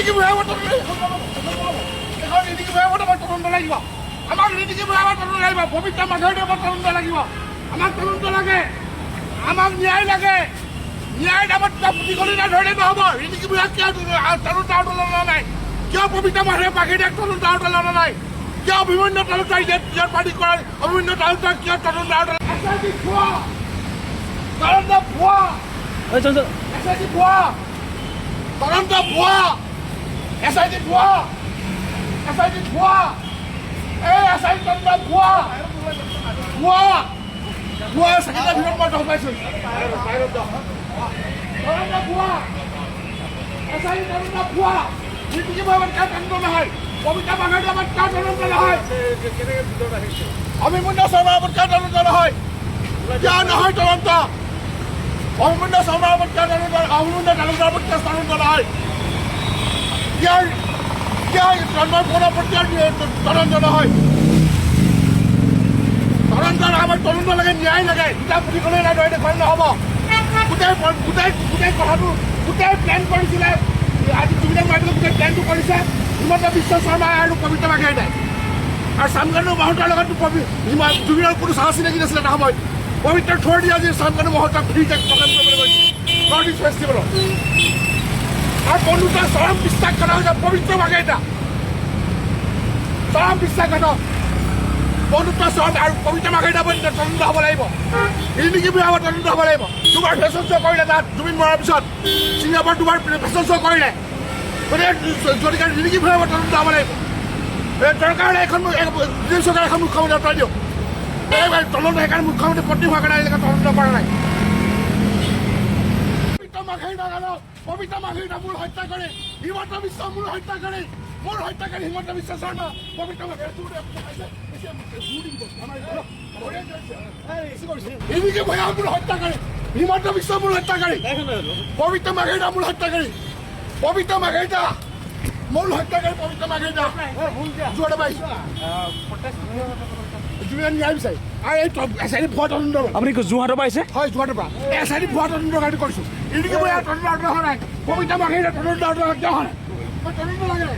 ৰিণিকি ভূঞাৰ তদন্ত, এখন ৰিণিকি ভূঞাৰ আমাক তদন্ত লাগিব। আমাক ৰিণিকি ভূঞাৰ তদন্ত লাগিব। পবিত্ৰ মাৰ্ঘেৰিটাৰ তদন্ত লাগিব। আমাক তদন্ত লাগে, আমাক ন্যায় লাগে। ন্যায় নামত কিবা পুতিকলি ধৰিলে নহ'ব। ৰিণিকি ভূঞাক কিয় তদন্ত আওতালৈ অনা নাই? কিয় পবিত্ৰ মাৰ্ঘেৰিটাক তদন্ত আওতালৈ অনা নাই? কিয় অভিমন্যু তালুকদাৰ, ইয়াত পাৰ্টি কৰা অভিমন্যু তালুকদাৰ কিয় তদন্ত আওতালৈ? এছ I T ভুৱা, তদন্ত ভুৱা। এছ I T ভুৱা, তদন্ত ভুৱা। এছ I T ভুৱা, এছ I T ভুৱা। এই এছ I T তদন্ত ভুৱা, ভুৱা, ভুৱা। ছেকেণ্ডৰ ভিতৰত মই গম পাইছোঁ। তদন্ত ভুৱা, এছ I T তদন্ত ভুৱা। ৰিণিকি ভূঞাৰ কিয় তদন্ত নহয়? পবিত্ৰ মাৰ্ঘেৰিটাৰ কিয় তদন্ত নহয়? অভিমন্যু শৰ্মাৰ ওপৰত কিয় তদন্ত নহয়? কিয় নহয় তদন্ত? অভিমন্যু শৰ্মাৰ ওপৰত কিয় তদন্ত, অভিমন্যু তালুকদাৰৰ ওপৰত কিয় তদন্ত নহয়? কিয় কিয় তন্ময় ফুকনৰ ওপৰত কিয় তদন্ত নহয়? তদন্ত, আমাক তদন্ত লাগে, ন্যায় লাগে। দুটা পুথিখনে নাই ধৰি দেখুৱালে নহ'ব। গোটেই গোটেই গোটেই কথাটো, গোটেই প্লেন কৰিছিলে। আজি জুবিনক মাৰিবলৈ গোটেই প্লেনটো কৰিছে হিমন্ত বিশ্ব শৰ্মা আৰু পবিত্ৰ মাৰ্ঘেৰিটাই। আৰু শ্যামকানু মহন্তৰ লগত জুবিনৰ কোনো চা চিনাকি নাছিলে এটা সময়ত। পবিত্ৰ থ্ৰ দি আজি শ্যামকানু মহন্তক ফ্ৰীতে প্ৰগ্ৰেম কৰিবলৈ গৈছে নৰ্থ ইষ্ট ফেষ্টিভেলত। আৰু বন্ধুত্ব চৰম বিশ্বাসঘাতক হৈছে পবিত্ৰ মাৰ্ঘেৰিটা, চৰম বিশ্বাসঘাতক বন্ধুত্ব চৰম। আৰু পবিত্ৰ মাৰ্ঘেৰিটা তদন্ত হ'ব লাগিব, ৰিণিকি ভূঞাৰ তদন্ত হ'ব লাগিব। দুবাৰ ফেশ্বন শ্ব' কৰিলে তাত জুবিন মৰাৰ পিছত, ছিংগাপুৰত দুবাৰ ফেশ্বন শ্ব' কৰিলে। গতিকে গতিকে ৰিণিকি ভূঞাৰ তদন্ত হ'ব লাগিব। এই দৰকাৰ হ'লে এখন বিজেপি চৰকাৰে এখন মুখ্যমন্ত্ৰী আঁতৰাই দিয়ক। এই তদন্ত সেইকাৰণে মুখ্যমন্ত্ৰী পত্নী হোৱাৰ কাৰণে আজিলৈকে তদন্ত কৰা নাই। পবিত্ৰ মাৰ্ঘেৰিটা গালত, পবিত্ৰ মাৰ্ঘেৰিটা মূল হত্যাকাৰী, হিমন্ত বিশ্ব মূল হত্যাকাৰী, মূল হত্যাকাৰী হিমন্ত বিশ্ব শৰ্মা, পবিত্ৰ মাৰ্ঘেৰিটা। ৰিণিকি ভূঞা মূল হত্যাকাৰী, হিমন্ত বিশ্ব মূল হত্যাকাৰী, পবিত্ৰ মাৰ্ঘেৰিটা মূল হত্যাকাৰী, পবিত্ৰ মাৰ্ঘেৰিটা মূল হত্যাকাৰী, পবিত্ৰ মাৰ্ঘেৰিটা। যোৰহাটৰ পৰা আহিছোঁ জুবিনৰ ন্যায় বিচাৰি। আৰু এই এছ I T ভুৱা তদন্ত। আপুনি যোৰহাটৰ পৰা আহিছে? হয়, যোৰহাটৰ পৰা। এছ I T ভুৱা তদন্তৰ কাৰণে কৰিছোঁ। ৰিণিকি ভূঞা তদন্ত হোৱা নাই, পবিত্ৰ মাৰ্ঘেৰিটা তদন্ত কিয় হোৱা নাই? তদন্ত লাগে।